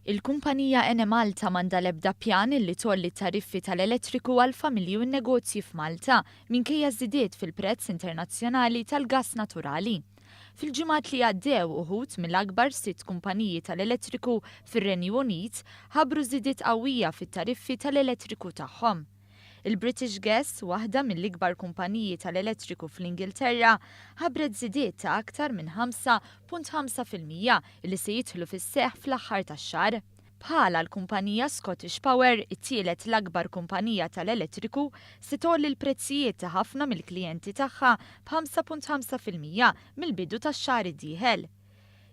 Il-kumpanija Enemalta m'għandha l-ebda pjan li tgħolli t-tariffi tal-elettriku għall-familji u n-negozji f'Malta minkejja żidiet fil-prezz internazzjonali tal-gass naturali. Fil-ġimgħat li għaddew uħud mill-akbar sitt kumpaniji tal-elettriku fir-Renju Unit ħabbru żidiet qawwija fit-tariffi tal-elettriku tagħhom. Il-British Gas, waħda mill-ikbar kumpaniji tal-elettriku fl-Ingilterra, ħabbret żidiet ta' aktar minn 5.5% li se jidħlu fis-seħħ fl-aħħar tax-xahar. Bħalha l-kumpanija Scottish Power, it-tielet l-akbar kumpanija tal-elettriku, se tgħolli l-prezzijiet ta' ħafna mill-klijenti tagħha b'5.5% mill-bidu tax-xahar id-dieħel.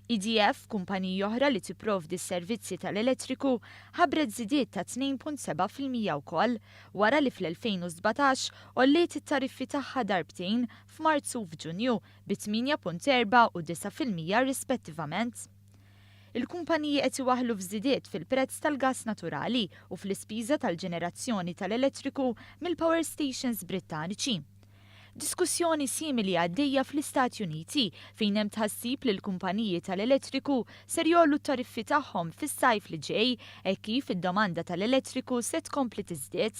EDF, kumpanija oħra li tipprovdi s-servizzi tal-elettriku, ħabbret żidiet ta' 2.7% wkoll, wara li fl-2017 għolliet it-tariffi tagħha darbtejn f'Marzu u f'Ġunju bi 8.4 u 9% rispettivament. Il-kumpaniji qed iwaħħlu f'żidiet fil-prezz tal-gass naturali u fl-ispiża tal-ġenerazzjoni tal-elettriku mill-power stations Brittaniċi. Diskussjoni simili għaddejja fl-Istati Uniti fejn hemm tħassib li l-kumpaniji tal-elettriku ser jgħollu t-tariffi tagħhom fis-sajf li ġej hekk kif id-domanda tal-elettriku se tkompli tiżdied.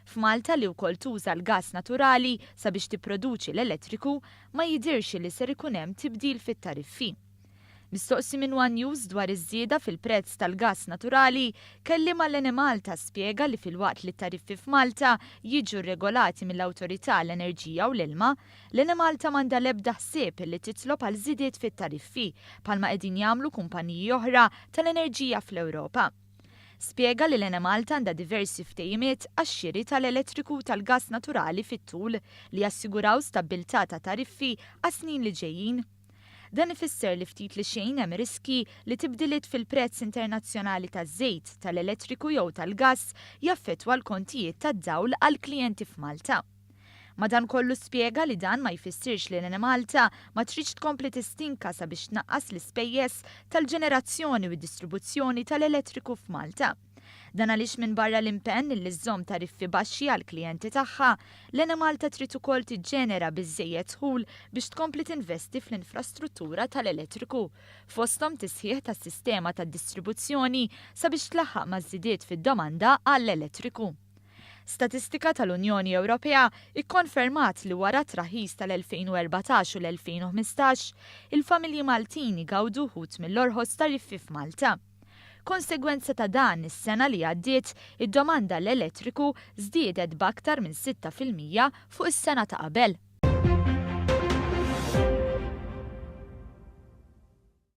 F'Malta li wkoll tuża l-gass naturali sabiex tipproduċi l-elettriku ma jidirx li ser ikun hemm tibdil fit-tariffi. Mistoqsi minn One News dwar iż-żieda fil-prezz tal-gass naturali, kelliem għall-Enemalta spjega li filwaqt li t-tariffi f'Malta jiġu regolati mill-Awtorità l-Enerġija u l-Ilma, l-Enemalta m'għandha l-ebda ħsieb li titlob għal żidiet fit-tariffi bħalma qegħdin jagħmlu kumpaniji oħra tal-enerġija fl-Ewropa. Spjega li l-Enemalta għandha diversi ftehimiet għax-xiri tal-elettriku tal-gass naturali fit-tul li jassiguraw stabbiltà ta' tariffi għas-snin li ġejjin. Dan ifisser li ftit li xejn hemm riski li tibdiliet fil-prezz internazzjonali taż-żejt, tal-elettriku jew tal-gass jaffettwa l-kontijiet tad-dawl għall-klijenti f'Malta. Madankollu spjega li dan ma jfissirx li l-Enemalta ma tridx tkompli tistinka sabiex tnaqqas l-ispejjeż tal-ġenerazzjoni u d-distribuzzjoni tal-elettriku f'Malta. Dan għaliex minbarra l-impenn li żżomm tariffi baxxi għall-klijenti tagħha, l-Enemalta trid ukoll tiġġenera biżżejjed dħul biex tkompli tinvesti fl-infrastruttura tal-elettriku, fosthom tisħiħ tas-sistema tad-distribuzzjoni sabiex tlaħħaq maż-żidiet fid-domanda għall-elettriku. Statistika tal-Unjoni Ewropea ikkonfermat li wara t-traħħis tal-2014 u l-2015, il-familji Maltin igawdu wħud mill-orħos tariffi f'Malta. Konsegwenza ta' dan, is-sena li għaddiet, id-domanda għall-elettriku żdiedet b'aktar minn 6% fuq is-sena ta' qabel.